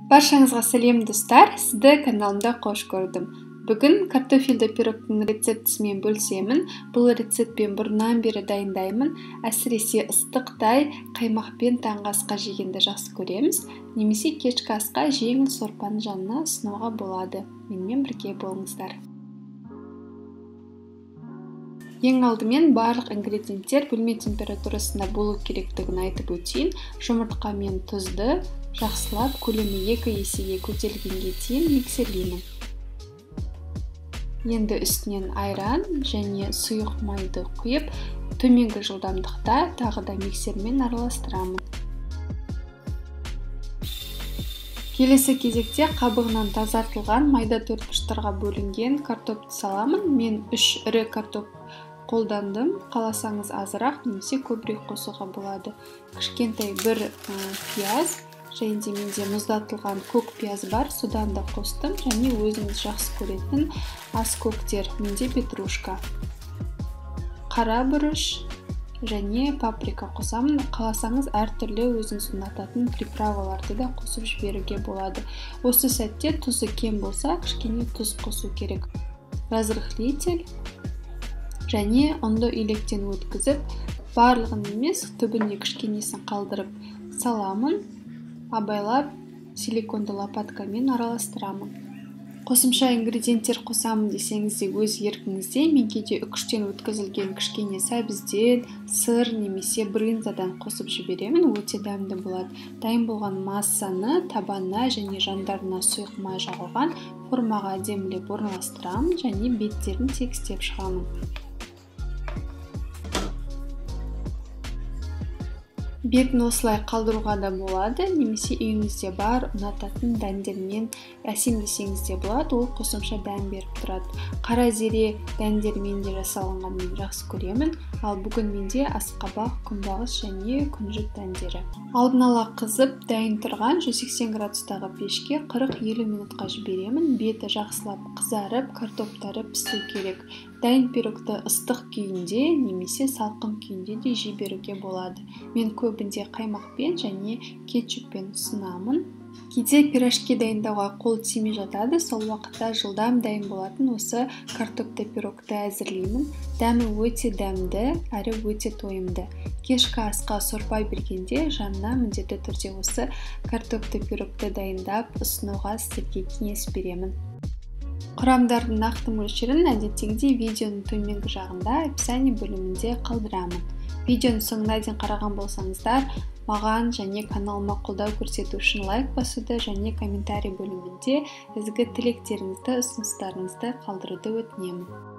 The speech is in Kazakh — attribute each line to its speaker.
Speaker 1: Баршаңызға сәлем достар, сізді каналымда қош көрдім. Бүгін картофельді пирогтың рецептісімен бөлісемін. Бұл рецептпен бұрыннан бері дайындаймын. Әсіресе ыстықтай қаймақпен таңғы асқа жегенді жақсы көреміз. Немесе кешкі асқа жеңіл сорпаның жанына ұсынуға болады. Менімен бірге болыңыздар. Ең алдымен барлық ингредиенттер бөлме температурасында болу керектігін айтып өтейін. Жұмыртқа мен тұзды жақсылап көлемі 2 есеге көтерілгенге дейін миксерлеймін. Енді үстінен айран және сұйық майды құйып, төменгі жылдамдықта тағы да миксермен араластырамын. Келесі кезекте қабығынан тазартылған майда төртбұрыштарға бөлінген картопты саламын. Мен 3 ірі картоп қолдандым. Қаласаңыз азырақ немесе көбірек қосуға болады. Кішкентай бір пияз, және де менде мұздатылған көк пияз бар, содан да қостым. Және өзіңіз жақсы көретін ас көктер, менде петрушка, қара бұрыш және паприка қосамын. Қаласаңыз әртүрлі өзіңіз ұнататын приправаларды да қосып жіберуге болады. Осы сәтте тұзы кем болса, кішкене тұз қосу керек. Разрыхлитель және ұнды електен өткізіп, барлығын емес, түбіне кішкенесін қалдырып саламын. Абайлап силиконды лопаткамен араластырамын. Қосымша ингредиенттер қосамын десеңіз де өз еркіңізде. Мен кейде үкіштен өткізілген кішкене сәбізден, сыр немесе брынзадан қосып жіберемін, өте дәмді болады. Дайын болған массаны табанына және жандарына сұйық май жағылған формаға әдемілеп орналастырамын және беттерін тегістеп шығамын. Бетін осылай қалдыруға да болады, немесе үйіңізде бар ұнататын дәндермен әсемдесеңіз де болады, ол қосымша дәм беріп тұрады. Қара зере дәндермен де жасалынған мен жақсы көремін, ал бүгін менде асқабақ, күнбағыс және күнжіт дәндері. Алдын ала қызып дайын тұрған 180 градустағы пешке 40-50 минутқа жіберемін. Беті жақсылап қызарып, картоптары пісу керек. Дайын пирогты ыстық күйінде немесе салқын күйінде де жей беруге болады. Мен көбінде қаймақпен және кетчуппен ұсынамын. Кейде пирожки дайындауға қол тимей жатады, сол уақытта жылдам дайын болатын осы картопты пирогты әзірлеймін. Дәмі өте дәмді, әрі өте тойымды. Кешкі асқа сорпа бергенде жанына міндетті түрде осы картопты пирогты дайындап ұсынуға сіздерге кеңес беремін. Құрамдардың нақты мөлшерін әдеттегідей видеоның төменгі жағында описание бөлімінде қалдырамын. Видеоның соңына дейін қараған болсаңыздар, маған және каналыма қолдау көрсету үшін лайк басуды және комментарий бөлімінде ізгі тілектеріңізді, ұсыныстарыңызды қалдыруды өтінемін.